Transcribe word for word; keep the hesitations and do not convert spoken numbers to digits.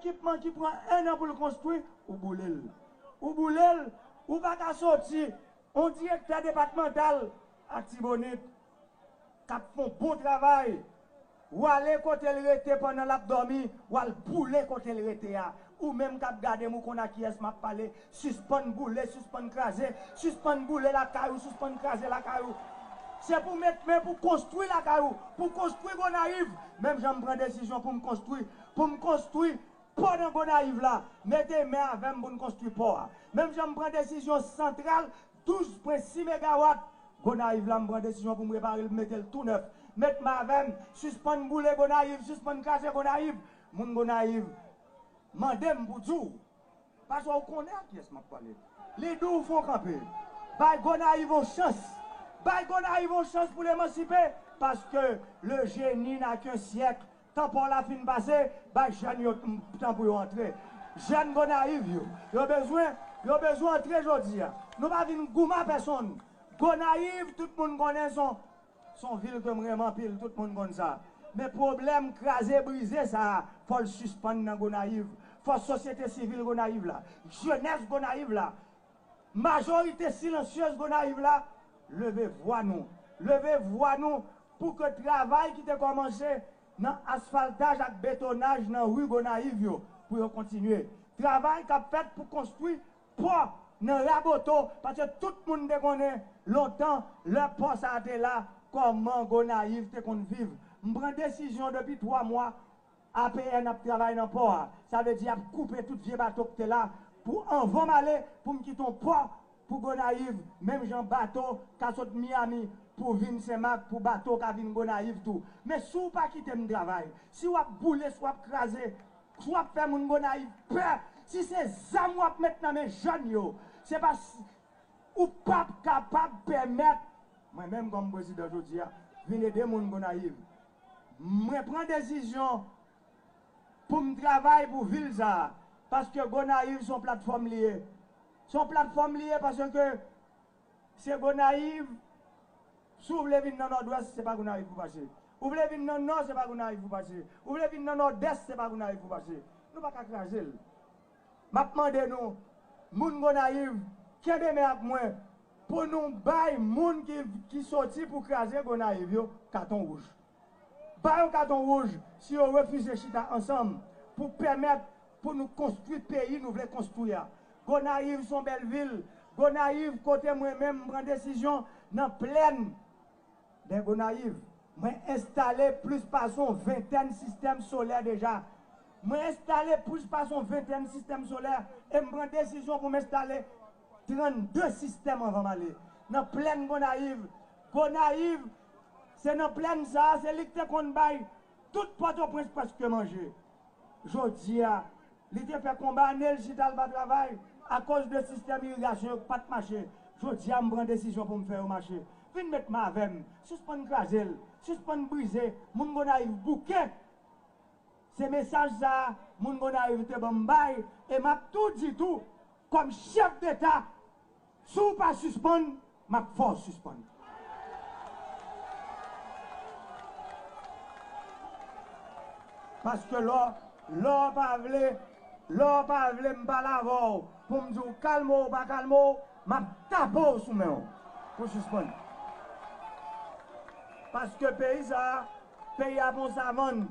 Ekipman ki pran en an pou l konstwi, ou boule l. Ou boule l, ou pa ka soti, yon direktè depatmantal Atibonit k ap fè yon bon travay, w ale kote l rete pandan l ap dòmi, w al boule kote l rete a. Ou menm k ap gade m, ou konn a kiyès m ap pale. Sispann boule, sispann kraze, sispann boule lakay ou, sispann kraze lakay ou. Se pou met men pou konstwi lakay ou, pou konstwi Gonayiv. Menm jan m pran desizyon pou m konstwi, pou m konstwi pò nan Gonayiv la, mete men avè m pou n konstwi pò a. Menm jan m pran desizyon santral douz pwen sis megawat Gonayiv la, m pran desizyon pou m repare l, mete l tou nèf. Met men avè m, sispann boule Gonayiv, sispann kraze Gonayiv. Moun Gonayiv mande m pou di w, paske w konnen a kiyès m ap pale. Li di w fon kanpe. Bay Gonayiv yon chans. Bay Gonayiv yon chans pou l emansipe. Paske le génie n'a qu'un siècle. Tan pa w la fin pase, bay jèn yo tan pou yo antre. Jèn Gonayiv yo, yo bezwen, yo bezwen antre jodi a. Nou pa vin goumen a pèsonn. Gonayiv, tout moun konnen se yon, se yon vil ke m renmen anpil, tout moun konn sa. Men pwoblèm kraze brize sa a, fò l sispann nan Gonayiv. Fò sosyete sivil Gonayiv la, jenès Gonayiv la, majorite silansyez Gonayiv la, leve vwa nou. Leve vwa nou pou ke travay ki te kòmanse nan asfaltaj ak betonaj nan ri Gonayiv yo, pou yo kontinye. Travay k ap fèt pou konstwi pò nan Raboto, paske tout moun te konnen lontan, lè pò sa a te la, kòman Gonayiv te konn viv. M pran desizyon depi twa mwa, A P N ap travay nan pò a. Sa vle di y ap koupe tout vye bato k te la pou anvan m ale, pou m kite yon pò pou Gonayiv, menm jan bato ka sot Miami pou vin Senmak, pou bato ka vin Gonayiv tou. Men si w pa kite m travay, si w ap boule, si w ap kraze, si w ap fè moun Gonayiv pè, si se zam w ap met nan men jèn yo, se pa s-, ou p ap kapab pèmèt mwen menm kòm prezidan jodi a vin ede moun Gonayiv. Mwen pran desizyon pou m travay pou vil sa a, paske Gonayiv se yon platfòm li ye. Se yon platfòm li ye paske se Gonayiv, si w vle vin nan Nòdwès, se pa Gonayiv pou pase. Ou vle vin nan Nò, se pa Gonayiv pou pase. Ou vle vin nan Nòdès, se pa Gonayiv pou pase. Nou pa ka kraze l. M ap mande nou, moun Gonayiv, kenbe men ak mwen pou nou bay moun ki, ki soti pou kraze Gonayiv yo katon wouj. Ba yo katon wouj si yo refize chita ansanm pou pèmèt pou nou konstwi peyi nou vle konstwi a. Gonayiv se yon bèl vil. Gonayiv kote mwen menm m pran desizyon nan plèn dè Gonayiv. Mwen enstale plis pase yon ventèn sistèm solè deja. Mwen enstale plis pase yon ventèn sistèm solè e m pran desizyon pou m enstale trannde sistèm anvan m ale. Nan plèn Gonayiv, Gonayiv, se nan plèn sa a, se li k te konn bay tout Pòtoprens prèske manje. Jodi a, li te fè konba ane l chita l pa travay akoz de sistèm irigasyon yo k pa t mache. Jodi a, m pran desizyon pou m fè yo mache. Vin met men avè m, sispann kraze l, sispann brize moun Gonayiv bouke. Se mesaj sa a moun Gonayiv te ban m bay, e m ap tou di tou, kòm chèf deta, si w pa sispann, m ap fè w sispann. Paske lè w, lè w pa vle, lè w pa vle m pale avè w pou m di w kalme w ou pa kalme w, m ap tape w sou men w pou w sispann. Paske peyi sa a, peyi a pa yon savann.